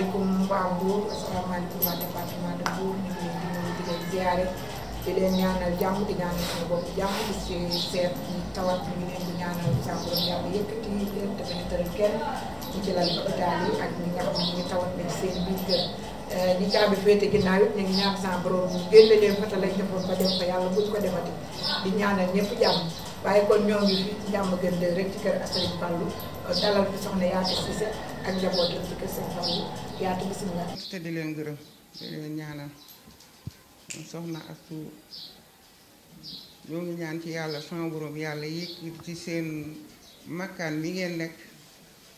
asalaamaaleykum waa Mbour asalaamaaleykum waa département de Mbour ñu ngi leen di nuyu di leen ziare di leen ñaanal jàmm di ñaanal suñu bopp jàmm di si seet ñi tawat ñu ngi leen di ñaanal sa borom yàlla yëkkati leen te bañ a tëral kenn ñu ci lal hôpital yi ak ñi nga xam ne ñu ngi tawat nañ seen biir kër ñi caabi féete ginnaaw it ñu ngi ñaan sa borom ñu génne leen fa te lañ defoon ba dem fa yàlla buñ ko demati di ñaanal ñëpp jàmm waaye kon ñoo ngi fi jàmm gën de rek ci kër Serigne Fallou dalal fi soxna Yaatu Cissé ak njabootam ci kër Serigne Fallou Yaatu bisimilah. te di leen gërëm di leen ñaanal soxna Astou ñoo ngi ñaan ci yàlla sama borom yàlla yéeg ci seen makkaan bi ngeen nekk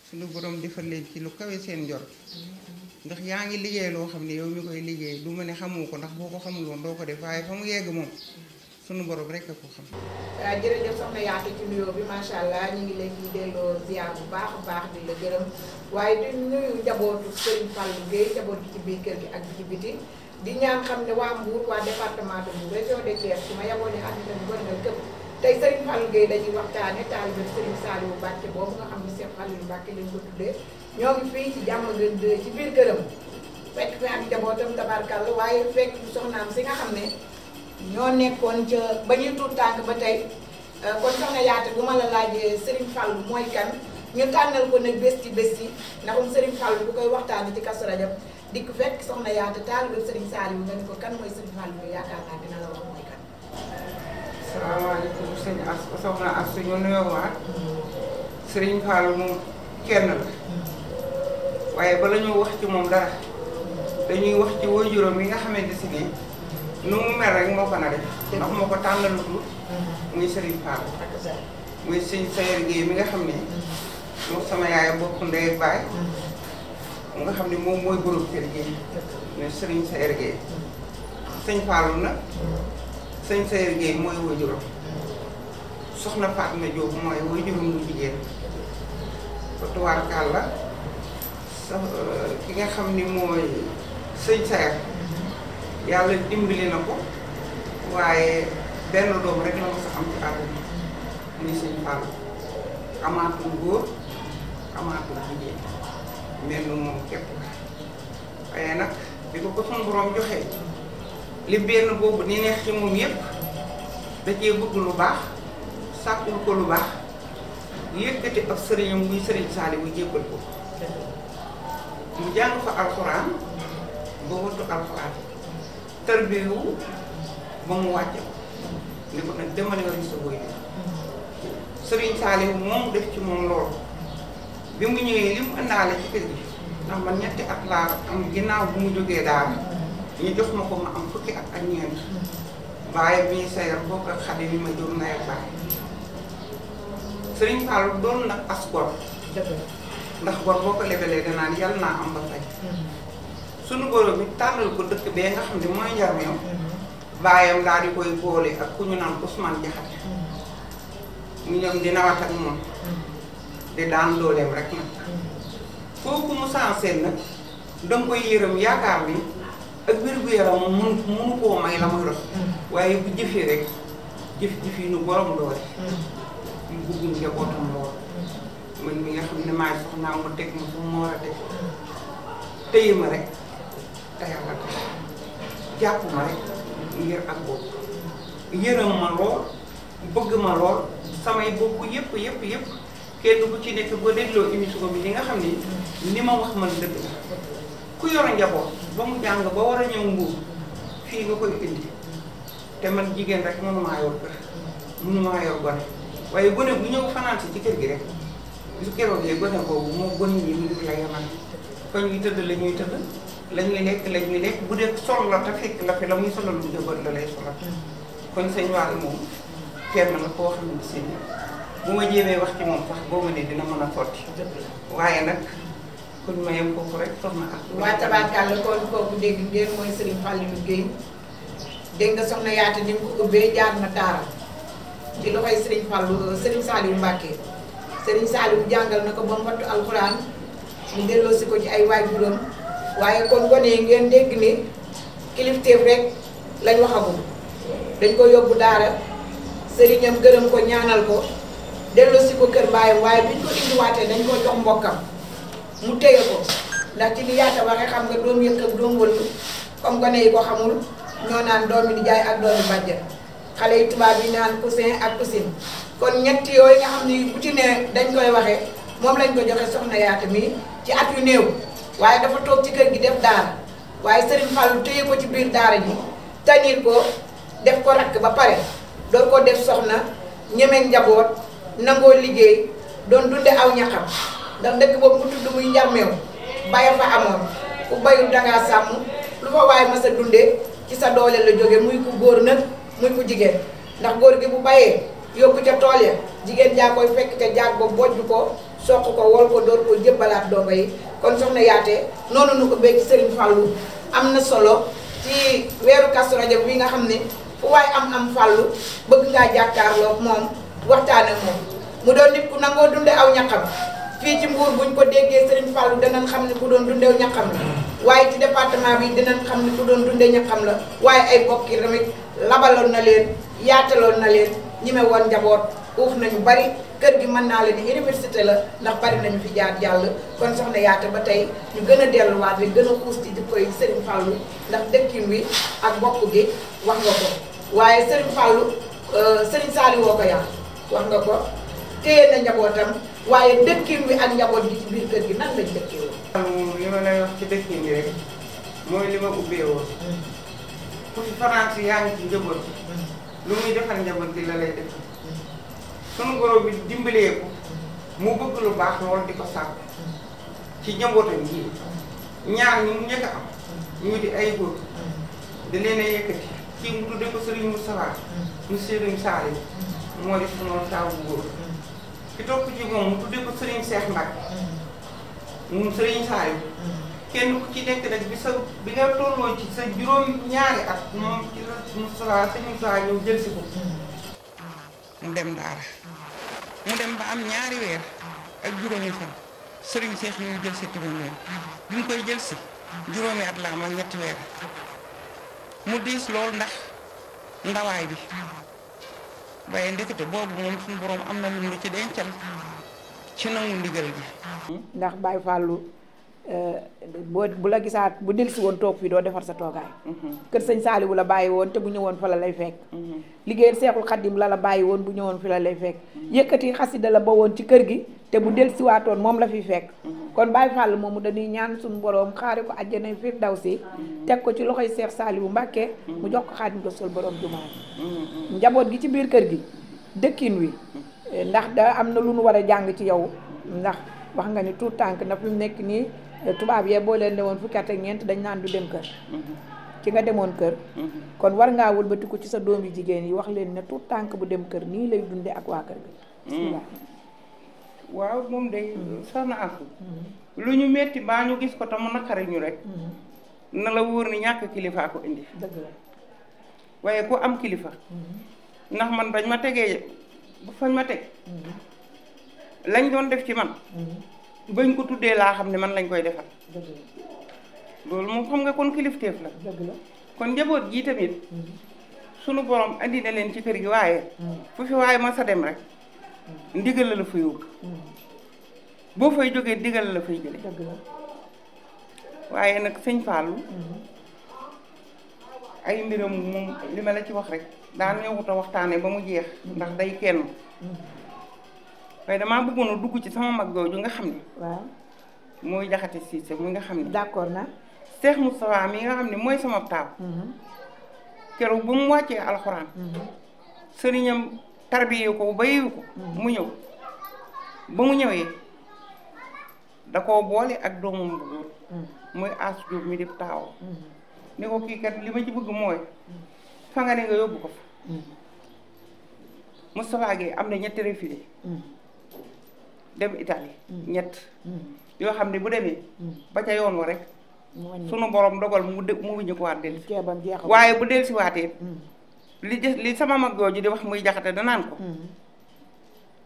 suñu borom defal leen ci lu kawe seen njort ndax yaa ngi liggéey loo xam ne yow mi koy liggéey du ma ne xamoo ko ndax boo ko xamul woon doo ko def waaye fa mu yegg moom sunu borom rek a ko xam. jërëjëf soxna Yaatu ci nuyoo bi macha allah ñu ngi leen di delloo ziar bu baax a baax di la gërëm waaye di nuyu njabootu Serigne Fallou Gueye njaboot gi ci biir kër gi ak ci biti di ñaan xam ne waa Mbour waa département de Mbour région de Thiès su ma yaboo ne àddina bi war na këpp tey Serigne Fallou Gueye dañuy waxtaane taalibe Serigne Saliou Mbacke boobu nga xam ne Cheikh Fallou Mbacke lañ ko tuddee ñoo ngi fii ci jàmm gën de ci biir këram fekk fi ak njabootam tabarkalla waaye fekk soxnaam si nga xam ne ñoo nekkoon ca ba ñuy tuut tànk ba tey kon soxna Yaatu bu ma la laajee Serigne Fallou mooy kan ñu tànnal ko nag bés ci bés yi ndax Serigne Fallou bu koy waxtaanee ci Kazu Rajab dikk fekk soxna Yaatu taalibe Serigne Saliou nga ni ko kan mooy Serigne Fallou bi yaakaar naa dina la wax mooy kan. salaamaaleykum sëñ Astou soxna Astou ñu nuyoowaat Serigne Fallou moom kenn la waaye bala ñu wax ci moom dara dañuy wax ci waajuram yi nga xamante si nii nu mu mel rek moo ko na def ndax moo ko tànnalu tuut muy Serigne Fallou muy sëñ Sayer Gueye mi nga xam ne moom sama yaay bokk ndey ak baay mu nga xam ne moom mooy borom kër gi muy Serigne Sayer Gueye sëñ Fallou nag sëñ Sayer Gueye mooy waajuram soxna Fatma Diop mooy waajuram mu jigéen ba tubaarkàlla ki nga xam ni mooy sëñ Sayer yàlla dimbali na ko waaye benn doom rek la mos a am ci àdduna muy sëñ Fallou amaatul góor amaatul jigéen mel ni moom képp la waaye nag bi ko suñu borom joxee li benn boobu ni neex ci moom yépp da cee bëgg lu baax sàkkul ko lu baax yëkkati ab sëriñam muy Serigne Saliou bu jébbal ko mu jàng fa alxuraan ba wattu alxuraan tarbiyu ba mu wàcce ni ko nag demal nga gis sa boy bi Serigne Saliou moom def ci moom loolu bi mu ñëwee li mu àndaale ci kër gi ndax man ñetti at laa am ginnaaw bu mu jógee daara ñu jox ma ko ma am fukki at ak ñeent waaye bi ñu sayar bokk ak xale yi ma jur ndey ak baay Serigne Fallou doon nag as gor ndax gor boo ko lebelee danaan yàlla naa am ba fay sunu borom bi tànnal ko dëkk bee nga xam ne mooy Njarmeew baayam daal di koy boole ak ku ñu naan Ousmane Jaxate mu ñoom di nawat ak moom di daan dooleem rek nag foofu mu sanseen nag danga koy yërëm yaakaar ni ak wér-gu-yaram mënu koo may la muy dox waaye bu jëfee rek jëf yi nu borom doole mu bëggul njabootam lool man mi nga xam ne maay soxnaa mu teg ma fu mu war a teg téye ma rek te yàlla tax jàpp ma rek ngir ak bopp yërëm ma lool bëgg ma lool samay bopp yëpp kenn ku ci nekk boo dégloo émission bi li nga xam ni li ma wax man dëgg la ku yor njaboot ba mu jàng ba war a ñëw Mbuur fii nga koy indi te man jigéen rek mënumaa yor kër mënumaa yor gone waaye gone bu ñëw fanaan si ci kër gi rek su keroogee gone boobu moo gone yi mu ngi la yemal fa ñuy tëdd la ñuy tëdd la ñuy lekk bu dee sol la te fekk la fi la muy solal lu njaboot la lay solal kon sëñ Wally moom kenn la koo xam ne si bu ma jéemee wax ci moom sax boo ma ne dina mën a sotti waaye nag kon ma yem foofu rek soxna ak waa tabaarkàlla kon kooku dégg ngeen mooy Serigne Fallou Gueye dégg nga soxna Yaatu ni mu ko ubbee jaar na daara ci loxoy Serigne Saliou Mbacke Serigne Saliou jàngal na ko ba mu wattu alxuraan mu delloosi ko ci ay waajuram waaye kon gone yi ngeen dégg ni kilifteef rek lañ waxagum dañ ko yóbbu daara sëriñam gërëm ko ñaanal ko delloosi ko kër baayam waaye biñ ko indiwaatee dañ ko jox mbokkam mu téye ko ndax ci li yaata waxee xam nga doom yëkk ak doom wëllu comme gone yi ko xamul ñoo naan doomi nijaay ak doomi bàjjen xale yi tubaab yi naan cousin ak cousine kon ñett yooyu nga xam ni bu ci ne dañ koy waxee moom lañ ko joxe soxna yaata mi ci at yu néew waaye dafa toog ci kër gi def daara waaye Serigne Fallou téye ko ci biir daara ji tanir ko def ko rakk ba pare doon ko def soxna ñemeeg njaboot nangoo liggéey doon dunde aw ñaxam ndax dëkk boobu mu tudd muy njarmeew baya fa amoon ku bayul dangaa sàmm lu fa waaye ma sa dunde ci sa doole la jóge muy ku góor nag muy ku jigéen ndax góor gi bu bayee yóbbu ca tool ya jigéen jaa koy fekk ca jaag ba bojj ko soq ko wol ko door ko jëbbalaat dongo yi kon soxna yaate noonu nu ko béy ci Serigne Fallou am na solo ci weeru Kazu Rajab bi nga xam ne fu waaye am Fallou bëgg ngaa jàkkaarloo moom waxtaan ak moom mu doon nit ku nangoo dunde aw ñaqam fii ci Mbour buñ ko déggee Serigne Fallou danañ xam ne ku doon dundew ñaqam la waaye ci département bi dinañ xam ne ku doon dunde ñaqam la waaye ay bokk yi tamit labaloon na leen yaataloon na leen ñime woon njaboot uuf nañu bari kër gi mën naa leen ni université la ndax bari nañu fi jaar jàll kon soxna yaate ba tey ñu gën a delluwaat bi gën a xuus ci jikko yi Serigne Fallou ndax dëkkin wi ak bokk gi wax nga ko waaye Serigne Fallou Serigne Saliou woo ko yàq wax nga ko téye na njabootam waaye dëkkin wi ak njaboot gi ci biir kër gi nan lañ dëkkee woon. li ma lay wax ci dëkkin bi rek mooy li ma ubbee woon. ku ci France yaa ngi ci njaboot bi lu muy defal njaboot gi la lay def. sunu borom bi dimbalee ko mu bëgg lu baax lool di ko sàkk ci njabootam yi ñaar ñi mu njëkk a am ñu di ay góor da leen a yëkkati kii mu tudde ko Serigne Moustapha mu Serigne Saliou moo di sunu taaw bu góor ki topp ci moom mu tudde ko Serigne Cheikh Mbacke mu Serigne Saliou kenn ku ci nekk nag bi nga tolloo ci sa juróom ñaari at moom ci la Moustapha Serigne Moustapha ñëw jël si ko mu dem daara mu dem ba am ñaari weer ak juróomi fan Serigne Cheikh ñu jël si turam leen bi ñu koy jël si juróomi at la am ak ñetti weer mu diis loolu ndax ndawaay bi waaye ndekete boobu moom suñu borom am na lu ci dencal ci nangu ndigal bi. ndax Baye Fallou bu la gisaat bu delsi woon toog fii doo defar sa toogaay. kër sëñ Saliou la bàyyi woon te bu ñëwoon fa la lay fekk. liggéeyal Seexul Xaddim la bàyyi woon bu ñëwoon fi la lay fekk. yëkkati xasida la ba woon ci kër gi te bu delsiwaatoon moom la fi fekk. kon Baye Fallou moomu dañuy ñaan suñu borom xaari ko àjjana firdawsi teg ko ci loxoy Seex Saliou Mbàkke mu jox ko Xaadimu Rasuul borom jumaa njaboot gi ci biir kër gi dëkkin wi ndax da am na lu nu war a jàng ci yow ndax wax nga ni tout tànk na fi mu nekk nii tubaab yee boo leen demoon fukki at ak ñeent dañ naan du dem kër ci nga demoon kër kon war ngaa wëlbatiku ci sa doom yi jigéen yi wax leen ne tout tànk bu dem kër nii lay dunde ak waa kër bi waaw moom day soxna Asu lu ñu metti baa ñu gis ko te mu naqari ñu rek na la wóor ni ñàkk kilifa ko indi dëgg la waaye ku am kilifa ndax man bañ ma tegee ba fañ ma teg lañ doon def ci man bañ ko tuddee laa xam ne man lañ koy defal loolu moom xam nga kon kilifteef la kon njaboot gi tamit sunu borom andi na leen ci kër gi waaye fu fi waaye ma sa dem rek ndigal la la fa yóbbu boo fay jógee ndigal la fay jële waaye nag sëñ Fallou ay mbiram moom li ma la ci wax rek daan ñëwut a waxtaane ba mu jeex ndax day kenn waaye damaa bëggoon a dugg ci sama mag jooju nga xam ne waaw mooy Jaxate Siise mu nga xam ne d'accord na Cheikh Moustapha mi nga xam ne mooy sama taaw keroog ba mu wàccee alxuraan sëriñam tarbiyee ko ba yeewu ko mu ñëw ba mu ñëwee da koo boole ak doomam bu góor muy As Jóob mi di taaw ni ko kii kat li ma ci bëgg mooy fa nga ne nga yóbbu ko fa Moustapha Gueye am na ñetti refilé dem Italie ñett yoo xam ne bu demee ba ca yoon wa rek sunu borom dogal mu wuñu ko waat delsi waaye bu delsi waatee li sama mag jooju di wax muy Jaxate danaan ko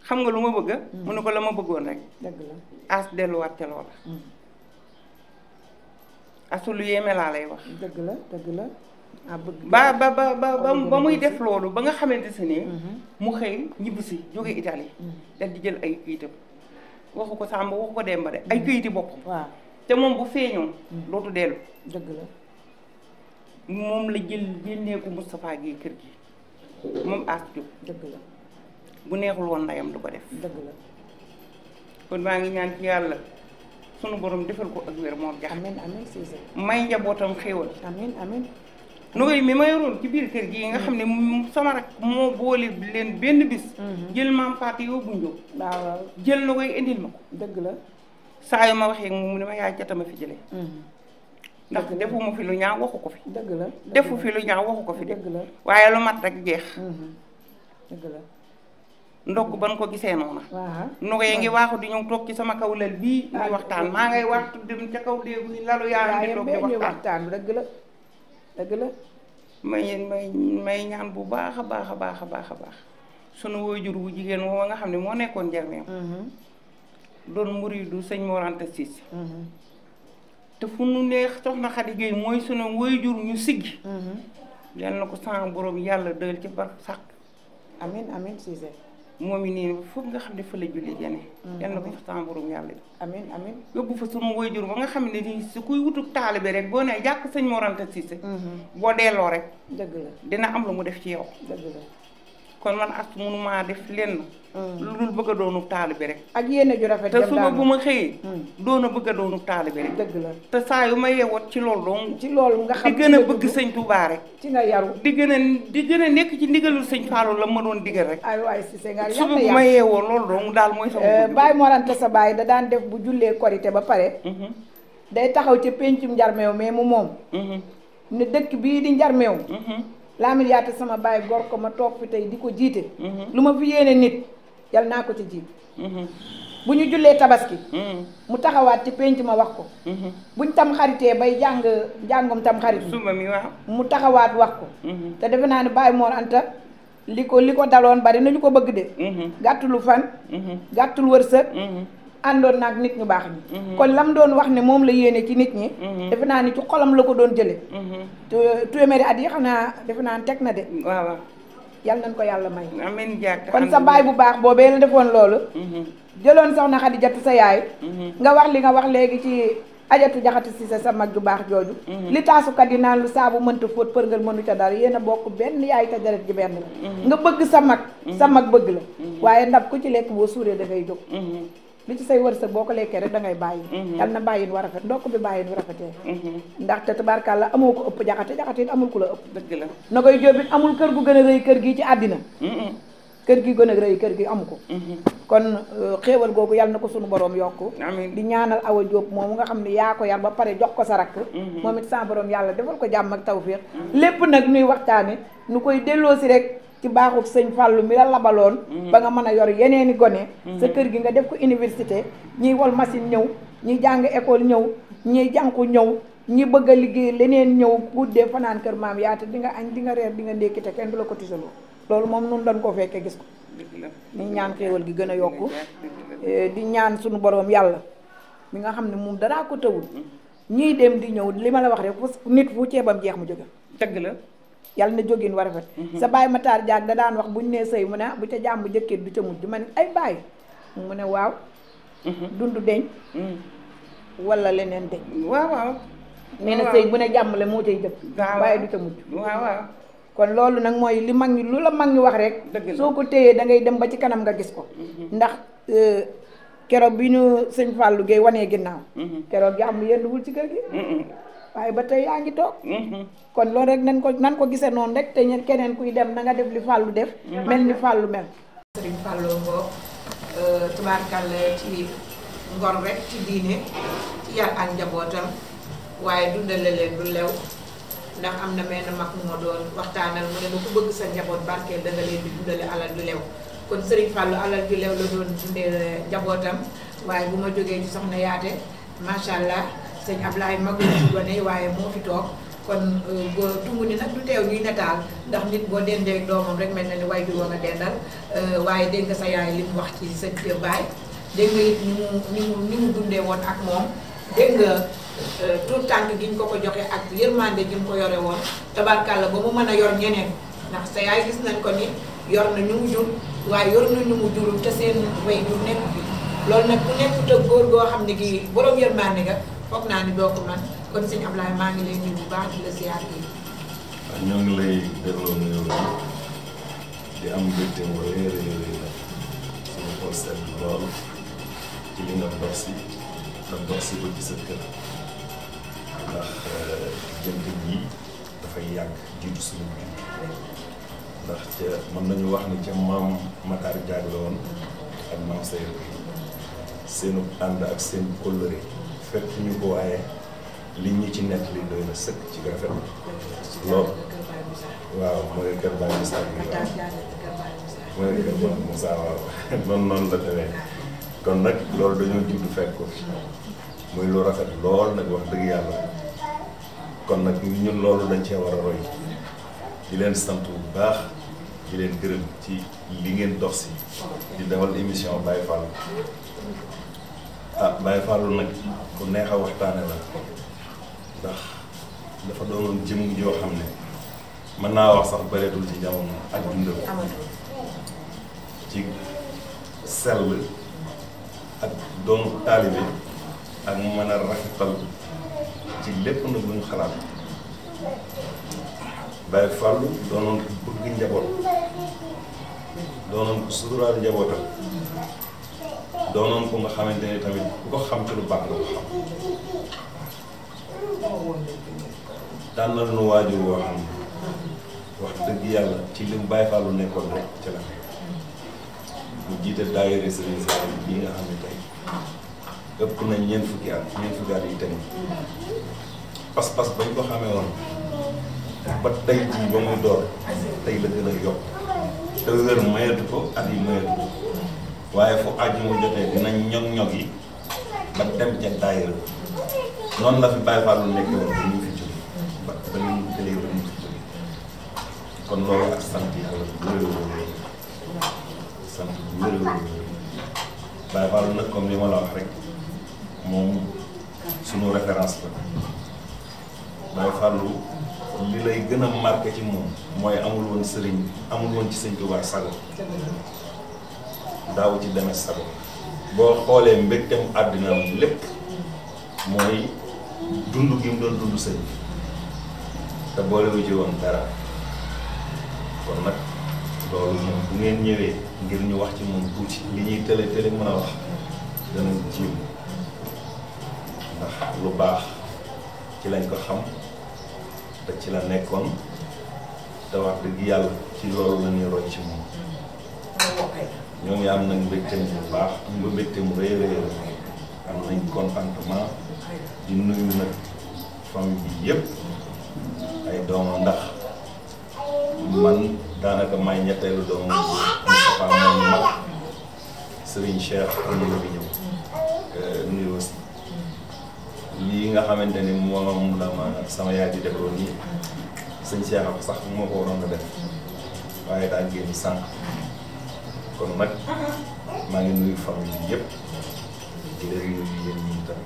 xam nga lu ma bëgg mu ne ko la ma bëggoon rek as delluwaat ca loola asu lu yéeme laa lay wax dëgg la ba muy def loolu ba nga xamante si ne mu xëy ñibbisi jóge Italie dal di jël ay këyitam waxu ko Samba waxu ko Demba de ay këyiti boppam waaw te moom bu feeñoon dootu dellu. dëgg la. moom la jël génnee ko Moustapha gi kër gi moom As Diop. dëgg la. bu neexul woon ndeyam du ko def. dëgg la. kon maa ngi ñaan ci yàlla sunu borom defal ko ak wér moo jax. amiin amiin Cissé. may njabootam xéewal. amiin amiin. Nogoy mi ma yoroon ci biir kër gi nga xam ne sama rak moo boole leen benn bis. jël maam Fatou yóbbu Njóob. waaw jël Nogoy indil ma ko. dëgg la. saa yu ma waxee mu ne ma yaay jatama fi jëlee. ndax defuma fi lu ñaaw waxu ko fi. dëgg la. defu fi lu ñaaw waxu ko fi de. dëgg la. waaye lu mat rek jeex. dëgg la. ndokk ban ko gisee noona. waaw. Nogoy ngi waaxu di ñëw toog ci sama kaw lal bii. di waxtaan maa ngay waxtu dem ca kaw léegu lalu yaa ngi toog di waxtaan. dëgg la. dëgg la. may ñaan bu baax a baax a baax a baax a baax sunu waajur wu jigéen woo nga xam ne moo nekkoon Njarmeew. doon muridu sëñ Mor Anta Cissé. te fu nu neex soxna Xadi Géey mooy sunu waajur ñu siggi. yal na ko sama borom yàlla dël ci bar sàq. amiin amiin Cissé. moom i nii foofu nga xam ne fa la julli jane yal na ko fa sama borom yàlla bi. amiin amiin. yóbbu fa sunu waajur ba nga xam ne nii su kuy wutub taalibe rek boo nee jàkk sëñ Mor Anta Cissé. boo delloo rek. dëgg la. dina am lu mu def ci yow. dëgg la. kon man as mënumaa def lenn. lu dul bëgg a doonu taalibe rek. ak yéen ju rafet te suba bu ma xëyee. doon a bëgg a doonu taalibe rek. dëgg la. te saa yu ma yeewoot ci loolu donc. ci loolu nga xam di gën a bëgg sëñ Touba rek. ci nga yaru. di gën a nekk ci ndigalul sëñ Fallou la ma doon digal rek. ay waay Cissé nga suba bu ma yeewoo loolu donc daal mooy sama. Baye Mor Anta sa baay da daan def bu jullee korité ba pare. day taxaw ci péncum Njarmeew mais mu moom. ne dëkk bii di Njarmeew. Lamine Yaate sama baay gor ko ma toog fi tey di ko jiite. lu ma fi yéene nit yal naa ko ci jiit. bu ñu jullee tabaski. mu taxawaat ci pénc ma wax ko. buñ tam xaritee bay jàngum tam xarit. suba mi waaw. mu taxawaat wax ko. te defe naa ne Baye Mor Anta li ko daloon bari nañu ko bëgg de. gàttulu fan. gàttul wërsëg. àndoon naag nit ñu baax ñi. kon lam doon wax ne moom la yéene ci nit ñi. defe naa ni ci xolam la ko doon jële téeméeri at yi xam naa defe naa teg na de. waaw. yal nañ ko yàlla may. amiin jàkk kon sa baay bu baax boobee la defoon loolu. jëloon soxna Xadi Jatu sa yaay. nga wax li nga wax léegi ci Ajatu Jaxate Cissé sa mag ju baax jooju. li taasukat yi naan lu saabu mënta fóot përngal mënu ca dara yéen a bokk benn yaay te deret ji benn la. nga bëgg sa mag bëgg la. waaye ndab ku ci lekk boo suuree da ngay jóg. li ci say wërsëg boo ko lekkee rek da ngay bàyyi. yal na bàyyin war rafet ndokk bi bàyyin rafetee. ndaxte tabaarkàlla amoo ko ëpp jaxate it amul ku la ëpp. dëgg la na koy jóobit amul kër gu gën a rëy kër gi ci àddina. kër gi gën a rëy kër gi amu ko. kon xéewal googu yal na ko sunu borom yokku. amiin di ñaanal Awa Diop moomu nga xam ne yaa ko yar ba pare jox ko sa rakk. moom it sa borom yàlla defal ko jàmm ak tawféex. lépp nag nuy waxtaane nu koy delloosi rek. ci baaxut sëñ Fallou mi la labaloon. ba nga mën a yor yeneeni gone. sa kër gi nga def ko université ñiy wol machine ñëw ñi jàng école ñëw ñi jànku ñëw ñi bëgg a liggéey leneen ñëw guddee fanaan kër maam yaate di nga añ di nga reer di nga ndékki te kenn du la ko tisaloo loolu moom nun dañ ko fekkee gis ko. di ñaan xéewal gi gën a yokku di ñaan suñu borom yàlla mi nga xam ne moom daraa ko tawul ñiy dem di ñëw li ma la wax rek nit fu ceebam jeex mu jóge. dëgg la. yàlla na jógin war a rafet. sa baay Matar Diak da daan wax buñ nee sëy mu ne bu ca jàmm jëkkee du ca mujj ma ne ay baay mu ne waaw. dund deñ wala leneen deñ. waaw. nee na sëy bu ne jàmm la moo cay jëkk. waaye du ca mujj. waaw. kon loolu nag mooy li mag ñi lu la mag ñi wax rek. soo ko téyee da ngay dem ba ci kanam nga gis ko. ndax keroog bi ñu sëñ Fallou Gueye wanee ginnaaw. keroog jàmm yenduwul ci kër gi. waaye ba tey yaa ngi toog. kon loolu rek nan ko gisee noonu rek te ñen keneen kuy dem na nga def li Fallou def. mel ni Fallou mel. Sëriñ Fallou ngoo tubaarkàlla ci ngor rek ci diine ci yar ak njabootam waaye dundale leen du lew ndax am na menn mag mu ma doon waxtaanal mu ne ma ku bëgg sa njaboot barkeel da nga leen di dundale alal ju lew kon Sëriñ Fallou alal ju lew la doon dundee njabootam waaye bu ma jógee ci soxna yaate macha allah. sëñ Ablaye mag la ci gone waaye moo fi toog kon tungu ni nag du teew ñuy nataal ndax nit boo dendee doomam rek mel na ni waay jur wa nga dendal waaye dégg nga sa yaay li mu wax ci sa baay dégg nga it ni mu dundee woon ak moom dégg nga tout tànk gi ñu ko joxe ak yërmande gi mu ko yore woon tabarkàlla ba mu mën a yor ñeneen ndax sa yaay gis nañ ko ni yor na ñu mu jur waaye yor na ñu mu jurul te seen way jur nekk fi loolu nag ku nekk te góor goo xam ne gi borom yërmande nga foog naa ni doo ko man kon sëñ Ablaye maa ngi lay nuyu bu baax di la ziar yi. waaw ñoo ngi lay delloo nuyoo di am mbégte mu rëy a rëy la suñu xol sedd lool ci li nga dox si ba ci sa kër ndax jënd yi dafay yàgg jiitu suñu biir ndax ca mën nañu wax ni ca maam Matar Diagne la woon ak maam Seydou seenu ànd ak seen kóllëre fekk ñu ko waaye li ñu ci nekk li doy na sëkk ci rafet lool waaw mooy kër Baye Moussa bi mooy kër Baye Moussa waaw noonu la demee kon nag loolu dañoo juddu fekk ko muy lu rafet lool nag wax dëgg yàlla kon nag ñun loolu dañ cee war a roy di leen sant bu baax di leen gërëm ci li ngeen dox si di defal émission Baye Fall Baye Fall nag ku neex a waxtaane la ndax dafa doonoon jëm joo xam ne mën naa wax sax bëreetul ci jamono ak dundam ci sell ak doonu taalibe ak mën a rafetal ci lépp nag lu ñu xalaat Baye Fall doonoon ku bëgg njaboot doonoon ku suturaal njabootam doonoon ko nga xamante ne tamit ku ko xam ci lu baax la ko xam tànnal nu waajur woo xam ne wax dëgg yàlla ci li mu Baye Fall nekkoon rek ci la mu jiite daayira Serigne Saliou bii nga xam ne tey ëpp na ñeent fukki at yi tamit pas-pas bañ ko xamee woon ba tey jii ba muy door tey la gën a yokk te wér mayatu ko at yi mayatu ko waaye fu àjj mu jotee dinañ ñog-ñog yi ba dem ca daayira noonu la fi Baye Fall nekkee woon ba ñu fi jóge ba ñu tëlee ba ñu fi jóge kon loolu ak sant yàlla bu wér sant bu wér Baye Fall nag comme li ma la wax rek moom sunu référence la Baye Fall li lay gën a marqué ci moom mooy amul woon sëriñ amul woon ci sëñ Tuubaa sago daaw ci demee sago boo xoolee mbégteem àddina lépp mooy dund gi mu doon dund sëñ te boolewu ci woon dara kon nag loolu moom bu ngeen ñëwee ngir ñu wax ci moom tuuti li ñuy tële mën a wax danañ ci ndax lu baax ci lañ ko xam te ci la nekkoon te wax dëgg yàlla ci loolu la ñuy roy ci moom ñoo ngi am nañ mbégte bu baax am nga mbégte mu rëy am nañ contentement di nuyu nag famille bi yëpp ay doomam ndax man daanaka may ñetteelu doomu Moustapha moom mag Serigne Cheikh am na fi ñëw nuyu aussi lii nga xamante ni moom la ma sama yaay di defoo nii sëñ Cheikh ak sax moo ko waroon a def waaye daa génn sànq kon nag maa ngi nuyu famille bi yëpp di leen nuyu yéen ñi tam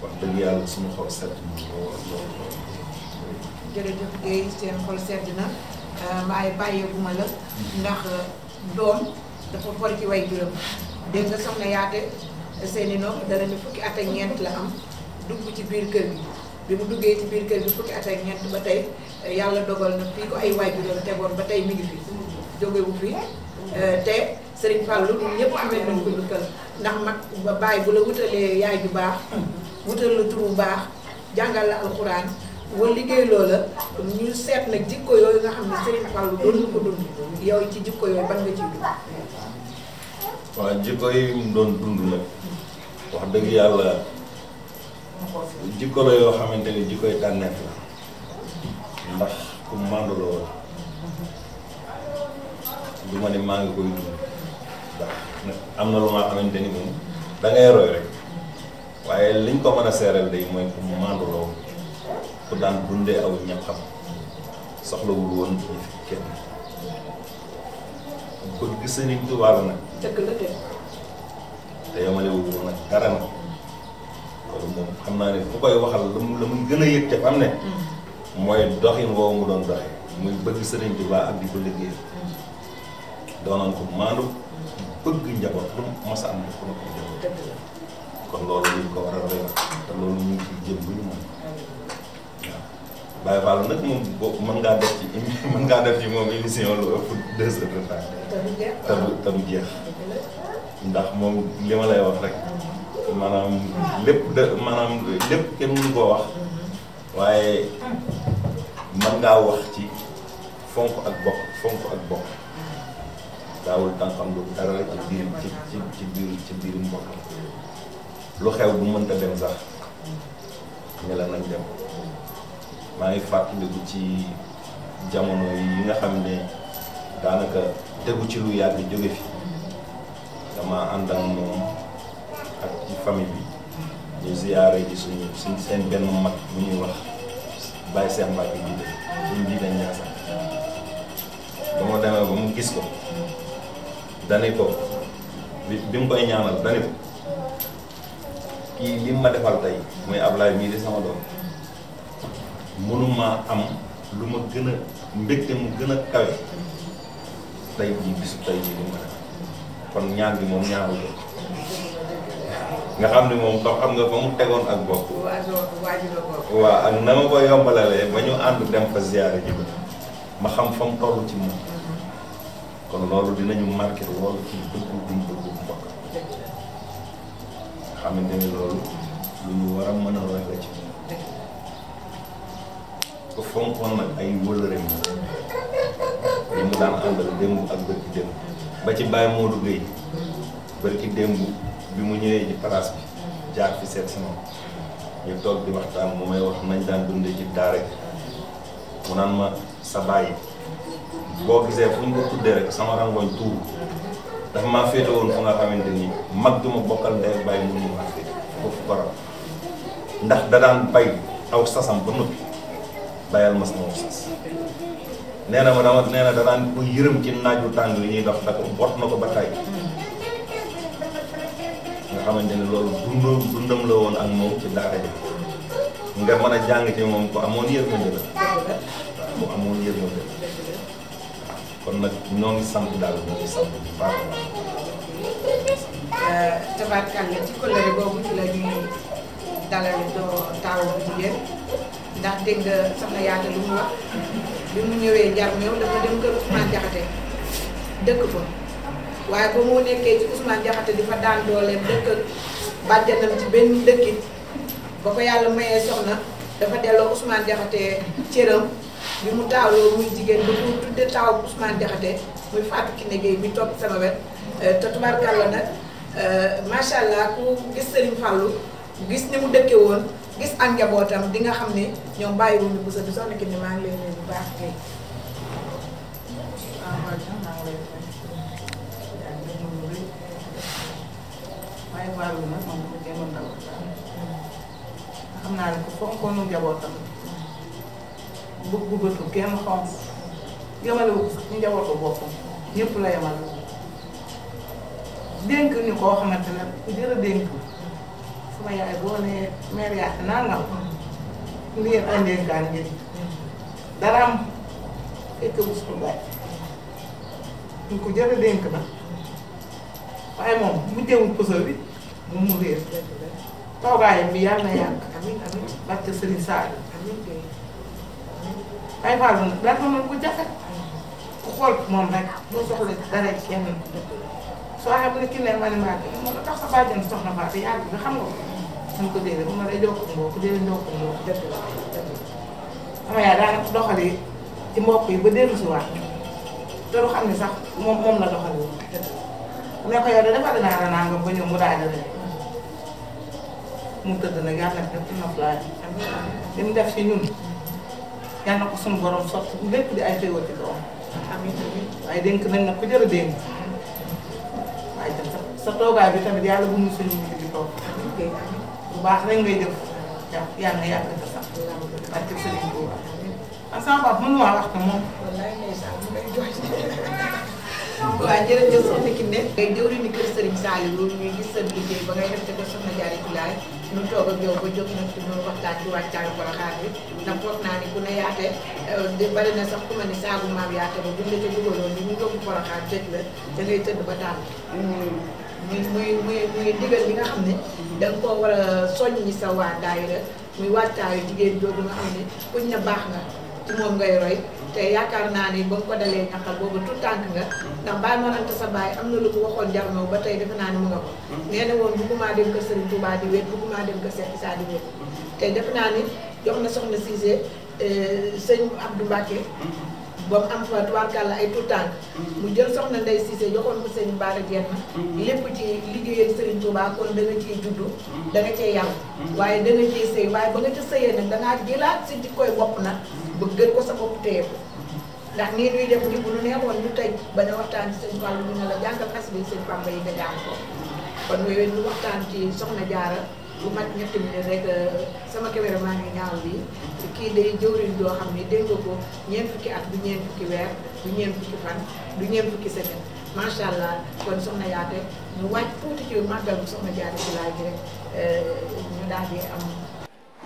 wax dëgg yàlla suñu xol sedd na lool. jërëjëf Guèye seen xol sedd na waaye bàyyeeguma la ndax doom dafa for ci way juróom dégg nga soxna yaate seeni no dara ni fukki at ak ñeent la am dugg ci biir kër gi bi mu duggee ci biir kër gi fukki at ak ñeent ba tey yàlla dogal na fii ko ay waajuram tegoon ba tey mi ngi fi jógewu fi te Serigne Fallou ñun ñëpp amee nañ ko njukkal ndax mag ba bàyyi bu la wutalee yaay ju baax wutal la tur bu baax jàngal la alxuraan wala liggéey loola ñu seet nag jikko yooyu nga xam ne Serigne Fallou doon na ko dund yow ci jikko yooyu ban nga ciy dund. waaw jikko yi mu doon dund nag wax dëgg yàlla jikko la yoo xamante ni jikkoy tànneef la ndax ku màndu la woon du ma ne maa ngi koy dund ndax am na lu nga xamante ni moom da ngay roy rek waaye liñ ko mën a seeral day mooy ku màndu la woon ku daan dundee aw ñaxam soxlawul woon yi fi kenn ko gis Sëriñ Tuubaa la nag dëgg la de te yamalewul woon nag dara nag loolu moom xam naa ne fu koy waxal la mu gën a yëg te am ne mooy doxin woowu mu doon doxe muy bëgg Sëriñ Tuubaa ak di ko liggéey doonoon ko maandu bëgg njaboot lu mas a am ko na ko njaboot kon loolu li ko war a rëy te loolu ñu ngi ciy jëm bu ñu mën waaw Baye Fall nag moom boo mën ngaa def ci moom émission lu ëpp 2 heures de temps te du jeex ndax moom li ma lay wax rek maanaam lépp kenn mënu koo wax waaye mën ngaa wax ci fonk ak bokk daawul tànkam lu dara ci biir mbokk lu xew bu mënta dem sax ne la nañ dem maa ngi fàttaliku ci jamono yi nga xam ne daanaka tegu ci lu yàgg jóge fi dama ànd ak moom ak ci famille bi ñu ziyaare ji suñ seen benn mag bu ñuy wax Baye Cheikh Mbacke jiite suñ jiite Ndiassane ba ma demee ba mu gis ko dani ko bi mu koy ñaanal dani ko kii li ma defal tey muy Ablaye mii di sama doom mënuma am lu ma gën a mbégte mu gën a kawe tey jii bisu tey jii li ma def kon ñaan bi moom ñaanu ko nga xam ne moom tax xam nga fa mu tegoon ak bopp waaw ak na ma ko yombalalee ba ñu ànd dem fa ziyaare ji ma xam fa mu toll ci moom kon loolu dinañu marqué loolu ci bëgg buñ bëgg mbokk xamante ni loolu lu ñu war a mën a roy la ci moom ko fonkoon nag ay wëllëreem yi mu daan àndal démb ak bërki démb ba ci Baye Modou Gueye bërki démb bi mu ñëwee ci place bi jaar fi seet si moom ñu toog di waxtaan mu may wax nañ daan dundee ci daara gi mu naan ma sa bàyyi boo gisee fu ñu ko tuddee rek sama rangoñ tuur dafa maa féete woon fu nga xamante ni mag du ma bokkal ndey bàyyi mu ñu maa féete foofu ko raw ndax da daan bay aw sasam ba noppi bayal ma sama sas nee na da daan ko yërëm ci naaju tàng li ñuy dox da ko bot na ko ba tay nga xamante ni loolu dundam la woon ak moom ci daara ji nga mën a jàng ci moom ko amoon yërmande la mu amoon yërmande la kon nag ñoo ngi sant daal ñoo ngi sant bu baax a baax. tabaarkalla ci kóllëre boobu ci la ñuy dalal doo taaw bu jigéen ndax dégg nga soxna Yaata lu mu wax bi mu ñëwee Njarmeew dafa dem kër Ousmane Diakhaté dëkk fa waaye ba mu nekkee ci Ousmane Diakhaté di fa daan dooleem dëkk bàjjanam ci benn dëkkit ba ko yàlla mayee soxna dafa delloo Ousmane Diakhaté cëram bi mu taawloo muy jigéen ba mu tudde taaw Ousmane Diakhaté muy Fatou Kiné Gueye bi topp sama wet te tubaarkàlla nag macha allah ku gis Serigne Fallou gis ni mu dëkke woon gis ak njabootam di nga xam ne ñoom bàyyiwuñu bu sa di soxna Kiné maa ngi leen nuyu bu baax kay. waaye Fallou nag moom dafa jéem a ndaw xam naa ne ku fonkoonu njabootam bëgg bëtu kenn xonk yemale wu sax ñu njabootu boppam ñëpp la yemale dénk ñu koo xamante ne ku jër a dénk sama yaay boo nee mère yaate nangam li ngeen ay ndénkaan ngeen dara am fekk bu suñu baay ñu ko jër a dénk na waaye moom mu jëwul pëso bi moom mu réer toogaayam bi yàlla na yàgg amiin amiin barke Serigne Sall amiin ay Fallou nag daal moom bu jafe ku xool moom rek doo soxla dara kenn soo xam ne ki ne ma ne maa ngi moom la tax sa bàjjen soxna Fatou yàgg bi xam nga ko. man ko déedéet moom day jokk mbokk déedéet jokk mbokk dëgg la sama yaay daanaka doxalee ci mbokk yi ba dellu si waat te du xam ne sax moom la doxalee woon. ne ko yow de dafa dinaa la nangam ba ñëw mu daal di mu tëdd nag yàlla na def noflaay li mu def ci ñun. yàlla na ko suñu borom sotti lépp di ay xéwal ci doom amiin waaye dénk nañ nag ku jër a dénk waaye tam sa toogaay bi tamit yàlla bu mu suñu nit di toog bu baax rek ngay def yàlla na yàgg te sax barke Serigne Touba man sama papa mënu maa wax te moom wallaay ndeysaan mu ngay jooy waaw jërëjëf soxna Kiné ngay jëwriñu kër Serigne Saliou loolu ñuy gis sa liggéey ba ngay def te ko soxna Diarra Laye ñu toog ak yow ba jóg nag ci ñu waxtaan ci wàccaayu Porokhane bi ndax foog naa ni ku ne yaate bari na sax ku ma ni saagu maam yaate ba buñ la ca dugaloon ni ñu yóbbu Porokhane tëj la da ngay tëdd ba daal muy digal li nga xam ne da nga koo war a soññi sa waa daayira muy wàccaayu jigéen jooju nga xam ne kuñ ne baax nga ci moom ngay roy te yaakaar naa ni ba nga ko dalee ñaqal boobu tout tànk nga ndax Baye Mor Anta sa baay am na lu ko waxoon jarnoo ba tey defe naa ni mu nga ko nee na woon bëgguma dem kër Serigne Touba di wéet bëgguma dem kër Cheikh Issa di wéet te defe naa ni jox na soxna Cissé sëñ Abdou Mbacké ba mu am fa tubaarkàlla ay tout tànk mu jël soxna Ndeye Cissé joxoon ko sëñ Bara Dieng lépp ci liggéeyal Serigne Touba kon da nga ciy juddu da nga cee yàlla waaye da nga ciy sëy waaye ba nga ca sëyee nag dangaa jëlaat si di koy bopp nag bëggal ko sa bopp téye ko ndax nii ñuy def di bu lu neexoon ñu tëj bañ a waxtaan ci sëñ Fallou ñu ne la jàngal xas bi sëñ Bamba yi nga jàng ko kon yooyu ñu waxtaan ci soxna Jaara bu mat ñetti minutes rek sama caméra maa ngi ñaaw bi kii day jëwriñ doo xam ne dégg nga ko ñeent fukki at du ñeent fukki weer du ñeent fukki fan du ñeent fukki semaine macha allah kon soxna Yaate ñu wàcc tuuti ci màggal bu soxna Jaara ci laaj rek ñu daal di am.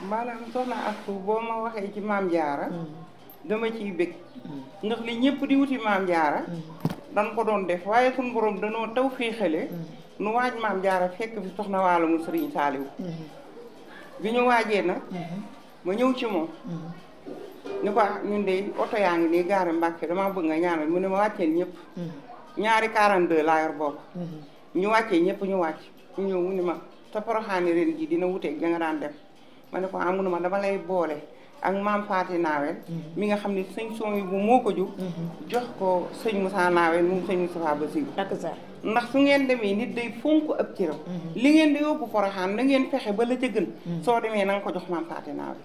maanaam soxna Astou boo ma waxee ci maam Jaara dama ciy bëgg ndax li ñëpp di wuti maam Jaara dan ko doon def waaye suñu borom danoo taw fii xale nu waaj maam Jaara fekk fi soxna Waalo mu Sëriñ Saaliw bi ñu waajee nag ma ñëw ci moom ni ko ñun de oto yaa ngi nii gaare Mbàkke dama bëgg nga ñaanal mu ne ma wàcceel ñëpp ñaari 42 laa yor boobu ñu wàccee ñëpp ñu wàcc ñu ñëw mu ni ma te Poroxaani ren ji dina wuteeg ja nga daan def ma ne ko amunu ma dama lay boole ak maam Faati Naawel mi nga xam ne sëñ son yi bu moo ko jug jox ko sëñ Moussa Naawel moom sëñ Moustapha Bassirou ndax su ngeen demee nit day fonk ab cëram li ngeen di yóbbu Poroxaan na ngeen fexe ba la ca gën soo demee na nga ko jox maam Faati Naawel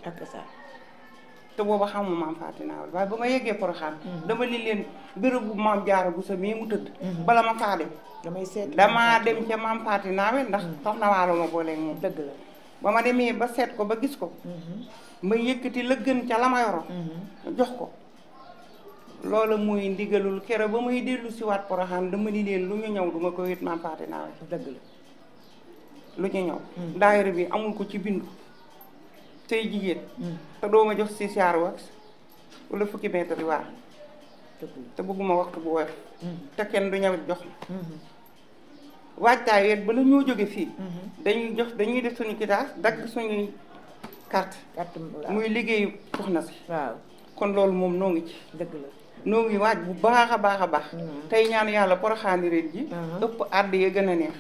te booba xamuma maam Faati Naawel waaye ba ma yeggee Poroxaan dama li leen béréb bu maam Jaara bu sa mii mu tëdd bala ma faa dem damaa dem ca maam Faati Naawel ndax soxna Waalo ma booleeg moom dëgg la ba ma demee ba seet ko ba gis ko ma yëkkati la gën ca la ma yoro jox ko loola mooy ndigalul kere ba muy dellu si waat Poroxaan dama ni leen lu ñu ñëw duma ko wét maam Faati Naawel dëgg la lu ñu ñëw daayira bi amul ko ci bindu tey jigéen te doo ma jox si siyaar wax wala fukki mètre yi waar te bëgguma waxtu bu woyof te kenn du ñëwit jox la waajtaay yeeg ba la ñoo jóge fii dañuy def suñu kitaas dagg suñuy carte muy liggéeyu soxna si waaw kon loolu moom noo ngi ci dëgg la noo ngi waaj bu baax a baax tey ñaan yàlla Poroxaani ren ji ëpp àdd ya gën a neex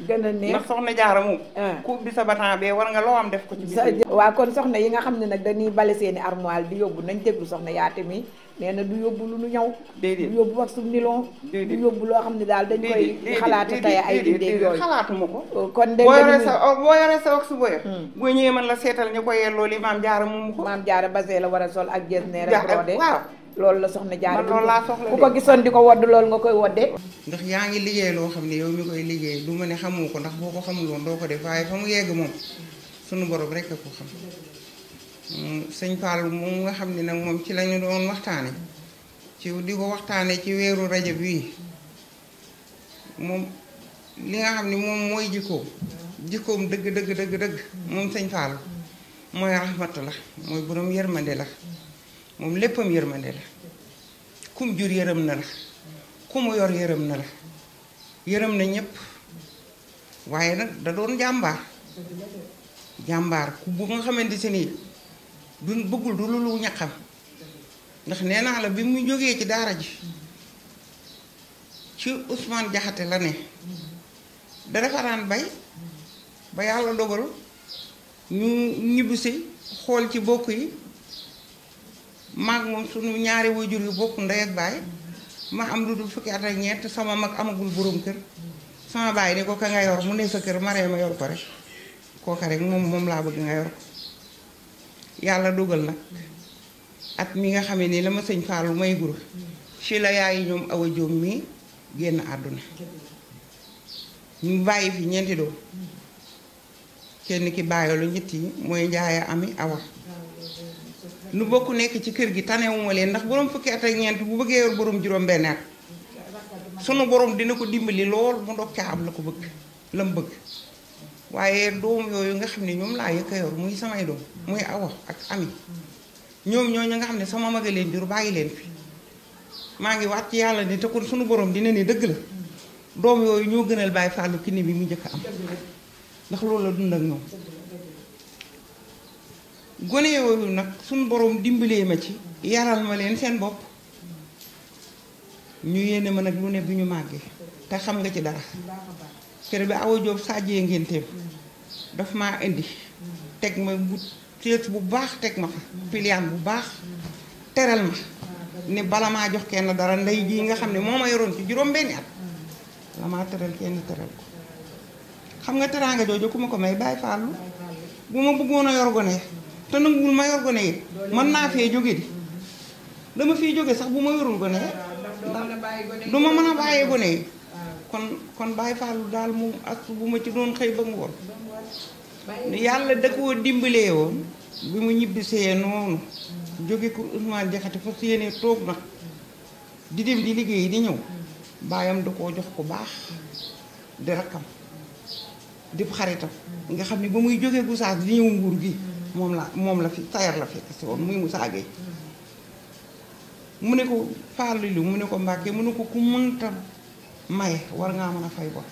ndax soxna Jaara moom ku bi sa batan bee war nga loo am def ko ci bis waaw kon soxna yi nga xam ne nag dañuy bale seeni armoire di yóbbu nañ déglu soxna Yaate mi nee na du yóbbu lu nu ñëw du yóbbu wax su nilon du yóbbu loo xam ne daal dañ koy xalaati tey ay dindee yooyu xalaatuma ko kon boo yoree sa wax su boye boo ñëwee mën la seetal ñu ko yelloo li maam Jaara moomu ko maam Jaara basé la war a sol ak jees ne rek brodé waaw loolu la soxna Jaara loolu laa soxla ku ko gisoon di ko wodd loolu nga koy woddee ndax yaa ngi liggéey loo xam ne yow mi koy liggéey du ma ne xamoo ko ndax boo ko xamul woon doo ko def waaye fa mu yegg moom sunu borom rek a ko xam sëñ Fall moom nga xam ne nag moom ci lañu doon waxtaane ci di ko waxtaane ci weeru Rajab bii moom li nga xam ne moom mooy jikkoom dëgg moom sëñ Fall mooy rahmatu la mooy borom yërmande la moom léppam yërmande la kum jur yërëm na la ku mu yor yërëm na la yërëm na ñépp waaye nag da doon jàmbaar ku bu nga xamante si nii du bëggul du lu ñaqam ndax nee naa la bi mu jógee ci daara ji ci Ousmane Jaxate la ne da dafa daan bay ba yàlla dogal ñu ñibbisi xool ci bokk yi maag moom sunu ñaari waajur yu bokk ndey ak baay ma am lu dul fukki at ak ñeent sama mag amagul borom kër sama baay ni ko ka nga yor mu ne sa kër maree ma yor ko rek kooka rek moom laa bëgg nga yor ko yàlla dogal nag at mi nga xamee ni la ma sëñ Fallou may guru ci la yaay ñoom Awa Joom mi génn àdduna ñu bàyyi fi ñeenti doom kenn ki bàyyi lu ñett yi mooy Njaaya Ami Awa nu bokk nekk ci kër gi tanewuma leen ndax borom fukki at ak ñeent bu bëggee yor borom juróom-benn at sunu borom dina ko dimbali lool mu ndog ca am la ko bëgg la mu bëgg waaye doom yooyu nga xam ne ñoom laa yëkk a yor muy samay doom muy Awa ak Ami ñoom ñooñu nga xam ne sama mag a leen jur bàyyi leen fi maa ngi waat ci yàlla ni te kon sunu borom dina ne dëgg la doom yooyu ñoo gënal Baye Fallou ki ni bi mu njëkk a am ndax loolu la dund ak ñoom gone yooyu nag suñu borom dimbalee ma ci yaral ma leen seen bopp ñu yéene ma nag lu ne bi ñu màggee te xam nga ci dara kër bi Awa Diop sajjee ngénteem daf maa indi teg ma bu seet bu baax teg ma fa piliyaan bu baax teral ma ne bala maa jox kenn dara ndey ji nga xam ne moo ma yoroon ci juróom-benni at la maa teral kenn teral ko xam nga teraanga jooju ku ma ko may Baye Fallou bu ma bëggoon a yor gone te nanguwul ma yor gone yi mën naa fee jóge di dama fiy jóge sax bu ma yorul gone du ma mën a bàyyee gone yi kon Baye Fallou daal moom ak bu ma ci doon xëy ba ngoon yàlla da koo dimbalee woon bi mu ñibbisee noonu jóge ko Ousmane Jaxate fa yéene toog nag di dem di liggéey di ñëw baayam da koo jox ko baax di rakkam di xaritam nga xam ne ba muy jógee Gossas di ñëw Mbuur gi moom la fi sayar la fekk si woon muy Moussa Gueye mu ne ko Fallou mu ne ko Mbàkke mu ne ko ku mënta maye war ngaa mën a fay bor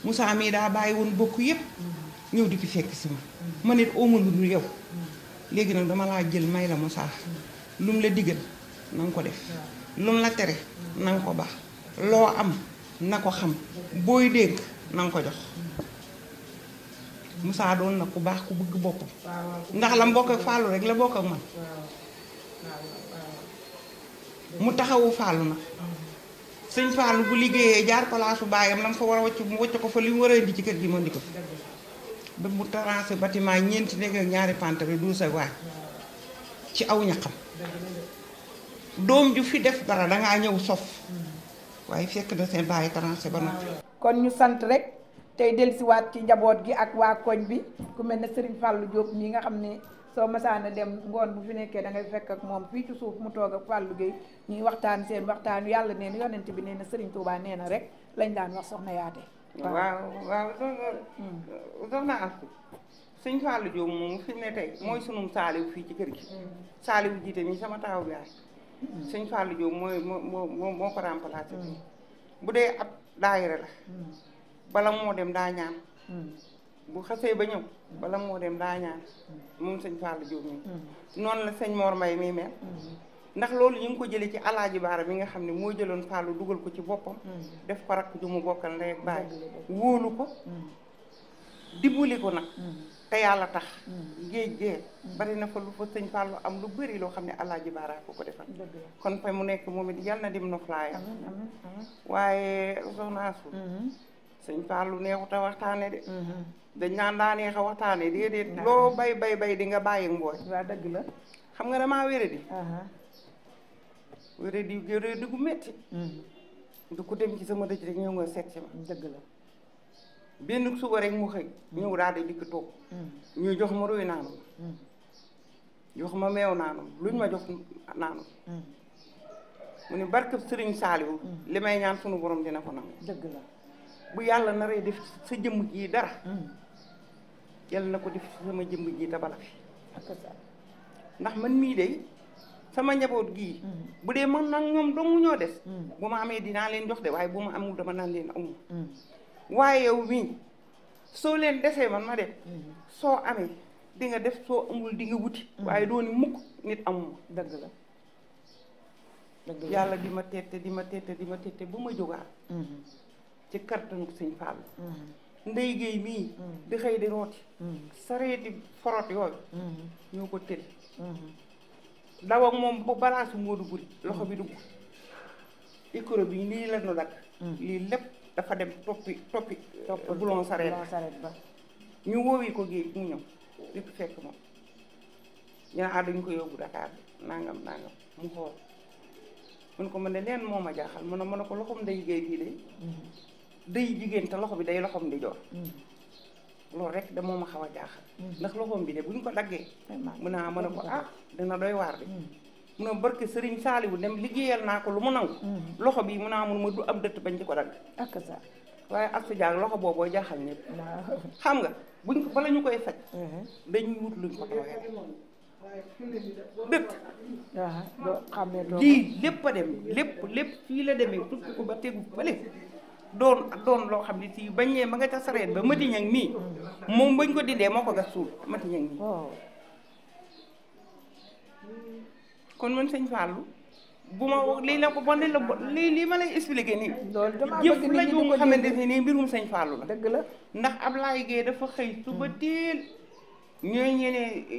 Moussa mii daa bàyyi woon bokk yépp ñëw di fi fekk si ma nit ooma lu dul yow léegi nag dama laa jël may la Moussa lu mu la digal na nga ko def lu mu la tere na nga ko baax loo am na ko xam booy dégg na nga ko jox Moussa doon na ku baax ku bëgg boppam ndax la mbokk ak Fallou rek la bokk ak man mu taxawu Fallou nag sëñ Fallou bu liggéeyee jaar palaasu baayam la mu fa war a wacc mu wacc ko fa li mu war a indi ci kër gi mën di ko ba mu terrassé bâtiment ñeenti néeg ak ñaari pantere du sa waay ci aw ñaxam doom ju fi def dara dangaa ñëw sof waaye fekk na seen bàyyi terrassé ba noppi. kon ñu sant rek tey dellusiwaat ci njaboot gi ak waa koñ bi ku mel ne Serigne Fallou Diop mii nga xam ne soo masaana dem ngoon bu fi nekkee da ngay fekk ak moom fii ci suuf mu toog ak Fallou Gueye ñuy waxtaan seen waxtaan yàlla nee na yonent bi nee na Serigne Touba nee na rek lañ daan wax soxna yaate. waaw soxna Astou sëñ Fallou Diop moom fi mu ne tey mooy sunum saaliwu fii ci kër gi saaliwu jiite mi sama taaw bi sëñ Fallou Diop moo ko remplacé bu dee ab daayira la bala moo dem daa ñaan bu xasee ba ñëw bala moo dem daa ñaan moom sëñ Fallou Diop mi noonu la sëñ Mor Mbaye mi mel ndax loolu ñu ngi ko jëlee ci alaaji baara bi nga xam ne moo jëloon Fallou dugal ko ci boppam def ko rakk ju mu bokkal ndey ak baay wóolu ko dimbali ko nag te yàlla tax géej gee bari na fa lu fa sëñ Fallou am lu bëri loo xam ne alaaji baara ko defal kon fa mu nekk moom it yal na dim noflaayam waaye soxna Astou sëñ Fallou neexut a waxtaane de dañ naan daa neex a waxtaane déedéet loo bay di nga bàyyi mbooy waaw dëgg la xam nga damaa wéradi wéradi gu metti du ko dem ci sama dëj rek ñëw nga seet si ma dëgg la benn suba rek mu xëy ñëw daal di dikk toog ñu jox ma ruy naanum jox ma meew naanum luñ ma jox naanum mu ne barkab Sëriñ Saaliwu li may ñaan sunu borom dina ko nangu dëgg la bu yàlla naree def sa jëmm ji dara yàlla na ko def sama jëmm ji tabala fi ndax man mii de sama njaboot gii bu dee man nag ñoom dong ñoo des bu ma amee dinaa leen jox de waaye bu ma amul dama naan leen amul waaye yow mii soo leen desee man ma dem soo amee di nga def soo amul di nga wuti waaye dooni mukk nit amuma dëgg la yàlla di ma tette bu ma jógaat ci kartanu sëñ Fallou ndey géey mii di xëy di rooti sareeti forot yooyu ñoo ko tël daw ak moom bu balaasu Moodu Guri loxo bi dugg ikoro bi lii la nu dakk lii lépp dafa dem toppi bulon sareet ba ñu woowi ko géej mu ñëw di ko fekk moom ñu ne dañu ko yóbbu Dakar bi nangam mu xool mun ko mën ne leen moo ma jaaxal mën a ko loxom ndey géey bii de day jigéen te loxo bi day loxom di joor loolu rek de moo ma xaw a jaaxal ndax loxoom bi de bu ñu ko daggee mun naa mën a ko dina doy waar de mun a barke Sëriñ Saaliwu dem liggéeyal naa ko lu mu nangu loxo bi mun naa mun ma du am dëtt bañ ci ko dagg ak sa waaye Astou Diagne loxo booboo jaaxal ñëpp xam nga buñ ko bala ñu koy faj dañuy wut luñ ko tooyee dëkk lii lii lépp a dem lépp fii la demee tukki ko ba tegu fële doon loo xam ne si bañ ñee ba nga ca sareet ba mati ñang nii moom bañ ko dindee moo ko gas suul mati ñang nii kon man sëñ Fallou bu ma wax lii la ko bon lii ma lay expliqué nii jëf la ju nga xamante ne nii mbirum sëñ Fallou la dëgg la ndax Ablaye Gueye dafa xëy suba teel ñooy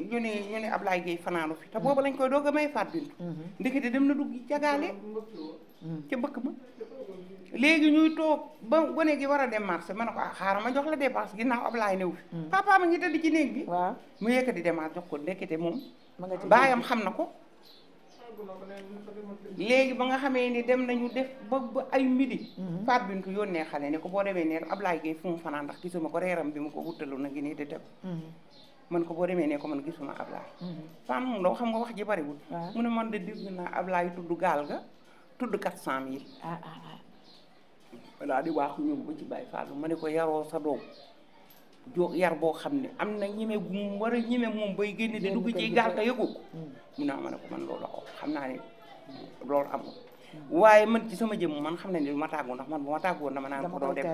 ñu ne Ablaye Gueye fanaanu fi te boobu lañ koy doog a may faat bintu ndekete dem na dugg jagaale ca bëkk ba léegi ñuy toog ba gone gi war a dem marché ma ne ko xaaral ma jox la dépense ginnaaw Ablaye newu fi papa ma ngi tëdd ci néeg bi mu yëkkati dépense jox ko ndekete moom baayam xam na ko léegi ba nga xamee ni dem nañu def ba ay midi faat bintu yónnee xale ne ko boo demee ne Ablaye Gueye fu mu fanaan ndax gisuma ko reeram bi mu ko wuttalu na ngi nii di teg man ko boo demee ne ko man gisuma Ablaye fan moom doo xam nga wax ji bariwul mu ne man de dégg naa Ablaye tudd gaal ga tudd 400 000 walaa di waaxu ñëw ba ci Baye Fallou ma ne ko yaroo sa doom yar boo xam ne am na ñeme gu mu war a ñeme moom bay génne di dugg ci gaal ka yëgu ko mu ne ma ne ko man loolu xam naa ne loolu amul waaye man ci sama jëmm man xam ne ni du ma tàggu ndax man bu ma tàggoon dama naan ko doo dem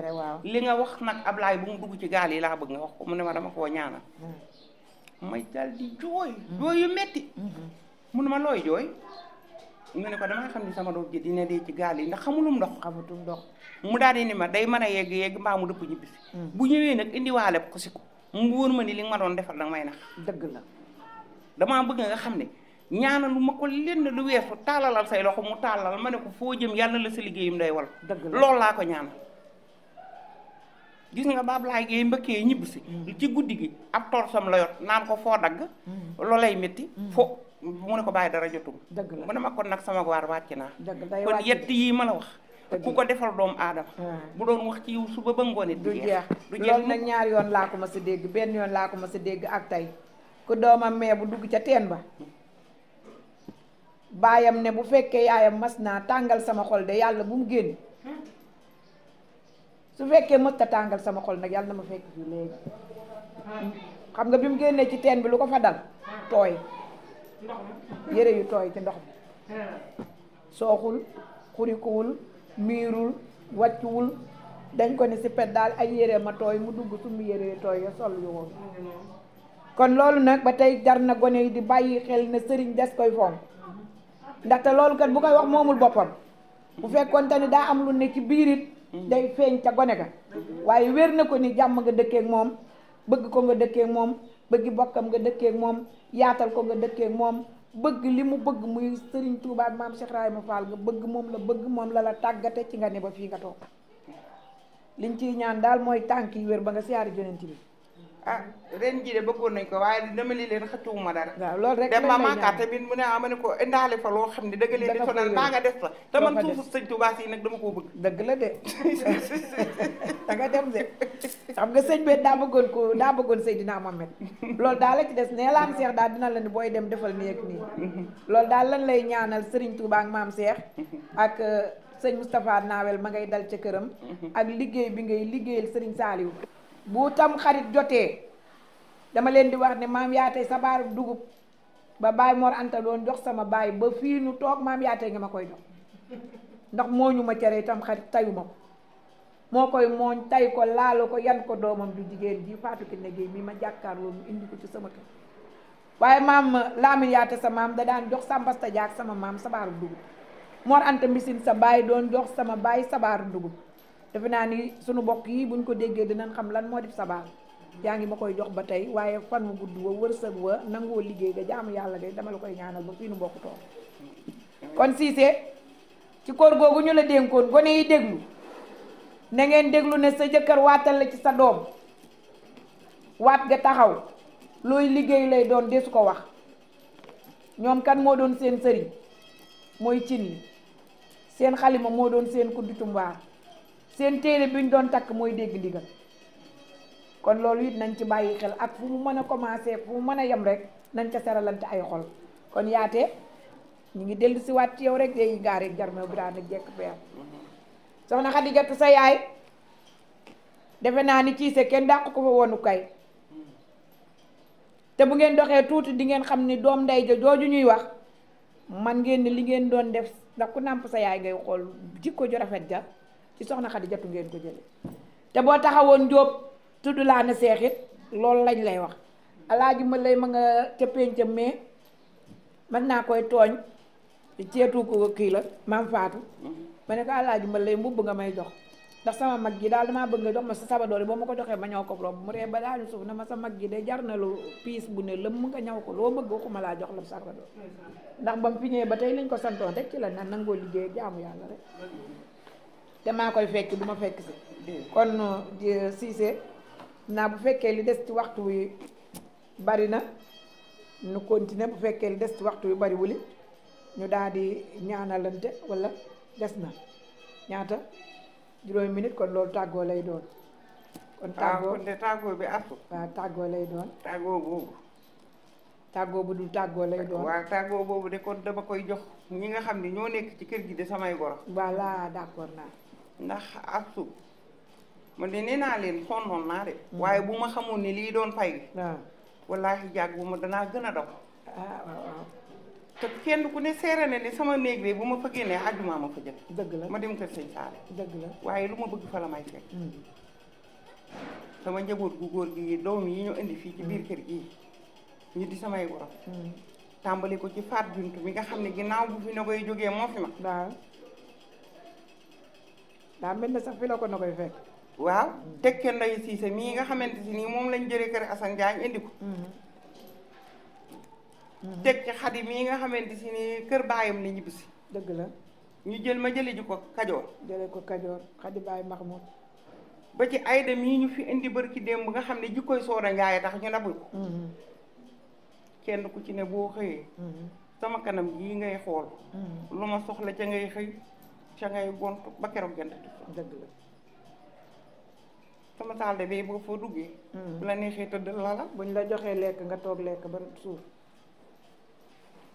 li nga wax nag Ablaye bu mu dugg ci gaal yi laa bëgg nga wax ko mu ne ma dama koo ñaanal may dal di jooy yu metti mu ne ma looy jooy mu ne ko damaa xam ni sama doom ji dina dee ci gaal yi ndax xamulum ndox mu daal di ni ma day mën a yegg mbaa mu dëpp ñibbisi bu ñëwee nag indiwaale ko si ko mu wóor ma ni li nga ma doon defal danga may nax dëgg la damaa bëgg nga xam ne ñaanalu ma ko lenn lu weesu tàllalal say loxo mu tàllal ma ne ko foo jëm yàlla la sa liggéeyam day wal loolu laa ko ñaanal gis nga Ablaye Gueye mbëkkee ñibbisi ci guddi gi ab torsam la yot naan ko foo dagg loolay métti fo mu ne ko bàyyi dara jotum mu ne ma kon nag sama waar wàcc naa kon yett yii ma la wax ku ko defal doomu aadama bu doon wax ci yow suba ba ngoon du jeex loolu nag ñaar yoon laa ko ma sa dégg benn yoon laa ko ma sa dégg ak tey ku doomam mee bu dugg ca teen ba baayam ne bu fekkee yaayam mas naa tàngal sama xol de yàlla bu mu génn su fekkee mësta tàngal sama xol nag yàlla na ma fekk fii léegi xam nga bi mu génnee ci teen bi lu ko fa dal tooy yére yu tooy ci ndox mi sooxul xurikuwul miirul wàccuwul dañ ko ne si pet daal ay yére ma tooy mu dugg summi yére yu tooy ya sol yu woon kon loolu nag ba tey jar na gone yi di bàyyi xel ne sëriñ des koy fonk ndaxte loolu kat bu koy wax moomul boppam bu fekkoon te ni daa am lu ne ci biirit day feeñ ca gone ga waaye wér na ko ni jàmm nga dëkkeek moom bëgg ko nga dëkkeek moom bëgg bokkam nga dëkkeek moom yaatal ko nga dëkkeek moom bëgg li mu bëgg muy Serigne Touba ak maam Cheikh Ibrahima Fall nga bëgg moom la tàggate ci nga ne ba fii nga toog liñ ciy ñaan daal mooy tànk yi wér ba nga siyaari Yonent bi ren jii de bëggoon nañ ko waaye dama leen xëccuwuma dara waaw loolu rek dem ba maakaat tamit mu ne ma ne ko indaale fa loo xam ne dëgg leen di sonal maa nga def fa te man suufu sëñ Touba si nag dama koo bëgg dëgg la de da nga dem de xam nga sëñ bi daa bëggoon Seydina Mohamed loolu daal la ci des nee laan Cheikh daal dina la ni booy dem defal nii ak nii loolu daal lan lay ñaanal Serigne Touba ak maam Cheikh ak sëñ Moustapha Nawel ma ngay dal ca këram ak liggéey bi ngay liggéeyal Serigne Saliou bu tam xarit jotee dama leen di wax ne maam yaatee sa baaru dugub ba Baye Mor Anta doon jox sama baay ba fii nu toog maam yaatee nga ma koy jox ndax moo ñu ma cere tam xarit tayu ma ko moo koy mooñ tay ko laalu ko yan ko doomam du jigéen ji Fatou Kiné Gueye mi ma jàkkaarloo mu indi ko ci sama kër waaye maam Lamine yaate sa maam da daan jox Sambasta Diak sama maam sa baaru dugub Mor Anta Mbisin sa baay doon jox sama baay sa baaru dugub defe naa ni sunu mbokk yi buñ ko déggee dinañ xam lan moo di sabaar yaa ngi ma koy jox ba tey waaye fan mu gudd wa wërsëg wa nangoo liggéey ga jaamu yàlla de dama la koy ñaanal ba fii nu mbokk toog kon Cissé ci koor googu ñu la dénkoon gone yi déglu na ngeen déglu ne sa jëkkër waatal la ci sa doom waat ga taxaw looy liggéey lay doon desu ko wax ñoom kan moo doon seen sëriñ mooy cin yi seen xalima moo doon seen kuddutu mbaar seen téere bi ñu doon takk mooy dégg ndigal kon loolu it nañ ci bàyyi xel ak fu mu mën a commencé fu mu mën a yem rek nañ ca seralante ay xol kon yaate ñu ngi dellu si waat ci yow rek day gaar rek jarmeew biraan ak jekk peer soxna Xadijatu sa yaay defe naa ni Cissé kenn dàq ko fa wonu kay te bu ngeen doxee tuuti di ngeen xam ni doom ndey ja jooju ñuy wax man ngeen ni li ngeen doon def ndax ku nàmp sa yaay ngay xool jikko ju rafet ja ci soxna Xadi Jatu ngeen ko jële te boo taxawoon Njóob tudd laa na seexit loolu lañ lay wax alaaji ma lay ma nga ca péncam mais man naa koy tooñ ceetu ko kii la maam Faatu ma ne ko alaaji ma lay mbubb nga may jox ndax sama mag ji daal damaa bëgg nga jox ma sa sabadoor yi boo ma ko joxee ma ñaw ko rob mu ree ba daal suuf na ma sa mag ji de jar na lu piis bu ne lëm mu nga ñaw ko loo bëgg waxuma laa jox la sabadoor ndax ba mu fi ñëwee ba tey lañ ko santoon rek ci la nan nangoo liggéey jaamu yàlla rek te maa koy fekk du ma fekk si kon Cissé naa bu fekkee li des ci waxtu wi bari na nu continuer bu fekkee li des ci waxtu wi bari wuli ñu daal di ñaanalante wala des na ñaata juróomi minute kon loolu tàggoo lay doon kon tàggoo bi Astou waaw tàggoo lay doon tàggoo bu dul tàggoo lay doon waaw tàggoo boobu de kon dama koy jox ñi nga xam ne ñoo nekk ci kër gi de samay goro voilà d'accord naa ndax Astou man de nee naa leen sonnoon naa de waaye bu ma xamoon ne lii doon fay gi waaw wallaahi jàgg bu ma danaa gën a daw waaw te kenn ku ne seere ne ni sama néeg bi bu ma fa génnee àjjuma ma fa jël dëgg la ma dem kër sëñ Saale dëgg la waaye lu ma bëgg fa la may fekk sama njaboot gu góor gi doom yi ñu indi fii ci biir kër gi ñu di samay goro tàmbali ko ci Faat Bintu mi nga xam ne ginnaaw bu fi na koy jógee moo fi ma waaw daa mel ne sax fi la ko na koy fekk waaw tekke Nday Siise mii nga xamante si nii moom lañ jëlee kër Assane Diagne indi ko teg ci Xadi mii nga xamante si nii kër baayam la ñibbisi dëgg la ñu jël ma jële ji ko Kajoor jële ko Kajoor Xadi Baay Mahmoud ba ci Ayda mii ñu fi indi barki démb nga xam ne jikkoy Sooda Njaay tax ñu nabuñ ko kenn ku ci ne boo xëyee sama kanam gii ngay xool lu ma soxla ca ngay xëy ca ngay gont ba keroog gënt dëgg la sama saal de bee boo fa duggee bu la neexee tëdd lala buñ la joxee lekk nga toog lekk ba suur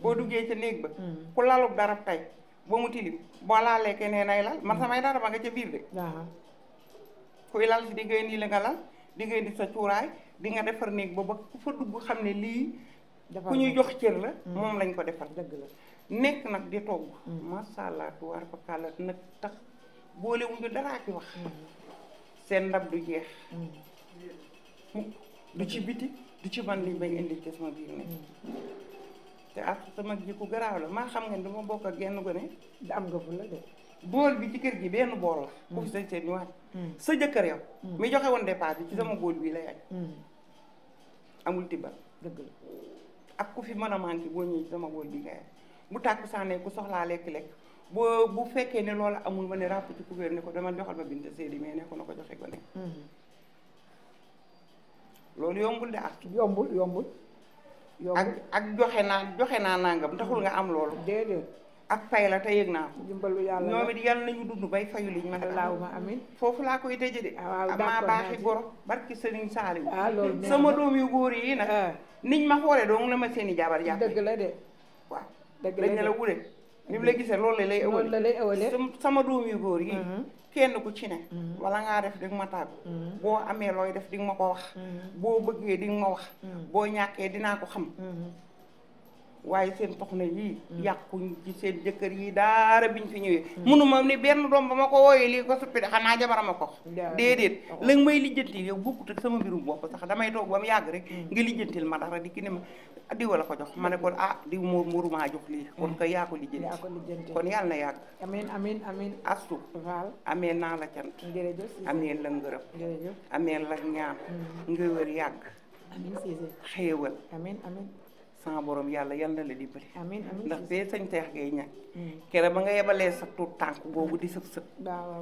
boo duggee ca néeg ba ku lalub darab tey ba mu tilim boo laalee keneen ay lal man samay dara ba nga ca biir de waaw kuy lal si di ngay nii la nga lal di ngay di sa cuuraay di nga defar néeg ba ku fa dugg xam ne lii ku ñuy jox cër la moom lañ ko defal dëgg la nekk nag di togg masha Allah tuwaar fa kàlla nag tax boolewuñu daraa ci wax seen ndab du jeex mukk du ci biti du ci man li bañ indi ci sama biir ne te ak sama ji ku garaaw la maa xam nga ne dama bokk ak genn gone da am nga fu la de bool bi ci kër gi benn bool la ku fi sañ seen ñu waat sa jëkkër yow mi joxe woon dépense bi ci sama bool bii lay añ amul tibbal dëgg la ak ku fi mën a manqué boo ñëwee ci sama bool bi ngay añ bu tàkku saanee ku soxlaa lekk-lekk boo bu fekkee ne loolu amul ma ne ràpp ci couvert ne ko dama joxal ma Binta Seydi mais ne ko na ko joxe ko ne loolu yombul de ak yombul ak joxe naa nangam taxul nga am loolu déedéet ak fay la te yëg naa ko dimbalu yàlla ñoom it yàlla nañu dund bay fayu liñ ma allahumma amin foofu laa koy tëje de maa baaxi goro barki Sëriñ Saaliw loolu sama doom yu góor yi nag niñ ma xoole dong na ma seeni jabar jàpp dëgg la de waaw dëgg dañ ne la wule ni mu la gisee loolu la lay ëwale sama doom yu góor yi kenn ku ci ne wala ngaa def di nga ma tàggu boo amee looy def di nga ma ko wax boo bëggee di nga ma wax boo ñàkkee dinaa ko xam waaye seen soxna yii yàquñ ci seen jëkkër yi daara biñ fi ñëwee mënuma ni benn doom ba ma ko wooyee lii ko suppi de xanaa jabarama ko déedéet la nga may lijjantil yow bokkut ak sama mbirum bopp sax damay toog ba mu yàgg rek nga lijjantil ma dara di ki ne ma diwa la ko jox ma ne ko diw moo murumaa jox lii kon ko yaa ko lijjanti kon yàlla na yàgg amiin Astou amee naa la cant amee la ngërëm amee la ñaan nga wër yàgg xéewal sama borom yàlla yal na la dimbali ndax bee sañ teex ngay ñàkk kere ba nga yebalee sa tuut tànk googu di sëf sëf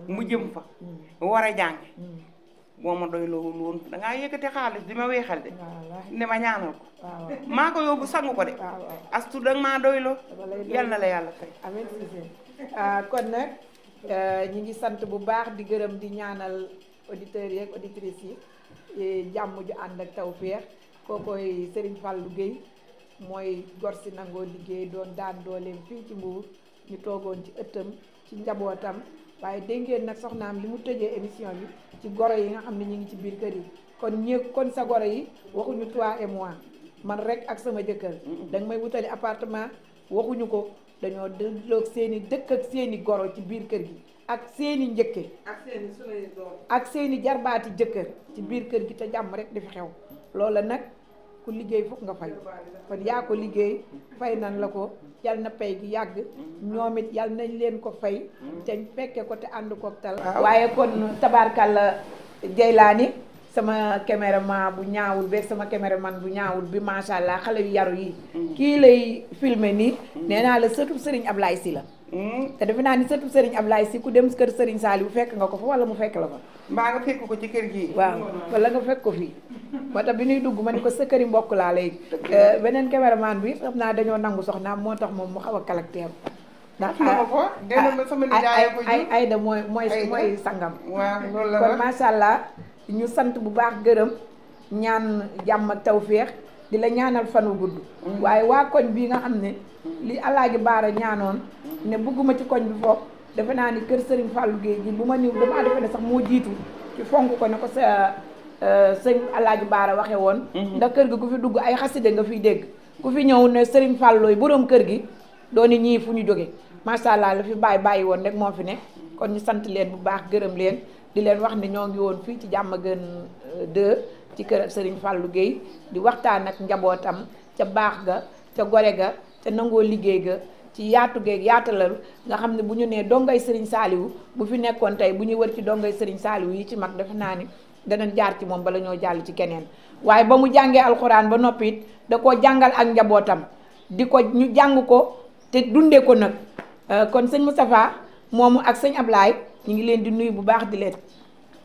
mu jëm fa war a jàng boo ma doy loolu woon dangaa yëkkati xaalis di ma weexal de ne ma ñaanal ko maa ko yóbbu sangu ko de Astou danga maa doy loo yal na la yàlla fay amiin kon nag ñi ngi sant bu baax di gërëm di ñaanal auditeurs yi ak auditrices yi jàmm ju ànd ak tawfeex kookoy Serigne Fallou Gueye mooy gor si nangoo liggéey doon daan dooleem fii ci Mbuur ñu toogoon ci ëttam ci njabootam waaye dégg ngeen nag soxnaam li mu tëjee émission bi ci goro yi nga xam ne ñu ngi ci biir kër yi kon sa goro yi waxuñu toi et moi man rek ak sama jëkkër danga may wutali appartement waxuñu ko dañoo dëlloog seeni dëkk ak seeni goro ci biir kër gi ak seeni njëkke ak seeni jarbaati jëkkër ci biir kër gi te jàmm rek di fi xew loola nag ku liggéey foog nga fay kon yaa ko liggéey fay nan la ko yal na pay gi yàgg ñoom it yal nañ leen ko fay te fekke ko te ànd ko tal waaye kon tabaarkàlla Jeylaani sama caméraman bu ñaawul beeg sama caméraman bu ñaawul bi macha allah xale yu yaru yi kii lay filmer nii nee naa la sëtu Serigne Ablaye Sy la te defe naa ni sëtu Serigne Ablaye Sy ku dem kër Serigne Saliou fekk nga ko fa wala mu fekk la fa mbaa nga fekk ko ci kër gi waaw wala nga fekk ko fii moo tax bi ñuy dugg ma ni ko sa këri mbokk laa léegi beneen caméraman bi xam naa dañoo nangu soxnaam moo tax moom mu xaw a caractère ndax ay Aïda mooy sangam waaw loolu la kon macha allah ñu sant bu baax gërëm ñaan jàmm ak tawféex di la ñaanal fan wu gudd waaye waa koñ bii nga xam ne li Alaaji Baara ñaanoon ne bugguma ci koñ bi foofu defe naa ni kër Serigne Fallou Gueye gi bu ma ñëw damaa defe ne sax moo jiitu ci fonk ko ne ko sa sëñ Alaaji Baara waxe woon ndax kër gi ku fi dugg ay xaside nga fiy dégg ku fi ñëw ne Serigne Fallou yi boroom kër gi dooni ñii fu ñu jóge macha allah la fi bàyyi woon rek moo fi ne kon ñu sant leen bu baax gërëm leen di leen wax ne ñoo ngi woon fii ci Diamaguène 2 ci kër Serigne Fallou Gueye di waxtaan ak njabootam ca baax ga ca gore ga ca nangoo liggéey ga ci yaatu geeg yaatalal nga xam ne bu ñu nee dongay Serigne Saliou bu fi nekkoon tey bu ñuy wër ci dongay Serigne Saliou yi ci mag defe naa ni danañ jaar ci moom bala ñoo jàll ci keneen waaye ba mu jàngee alxuraan ba noppi it da koo jàngal ak njabootam di ko ñu jàng ko te dundee ko nag kon sëñ Moustapha moomu ak sëñ Ablaye ñu ngi leen di nuyu bu baax di leen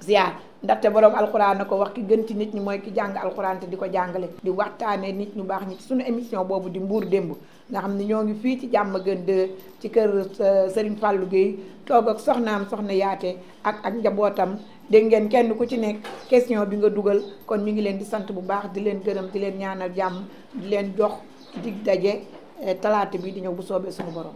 ziar ndaxte borom alxuraan na ko wax ki gën ci nit ñi mooy ki jàng alxuraan te di ko jàngale di waxtaanee nit ñu baax ñi ci suñu émission boobu di Mbuur Démb nga xam ne ñoo ngi fii ci Diamaguène 2 ci kër Serigne Fallou Gueye toog ak soxnaam soxna yaate ak njabootam dégg ngeen kenn ku ci nekk question bi nga dugal kon ñu ngi leen di sant bu baax di leen gërëm di leen ñaanal jàmm di leen jox dig daje talaata bi di ñëw bu soobee suñu borom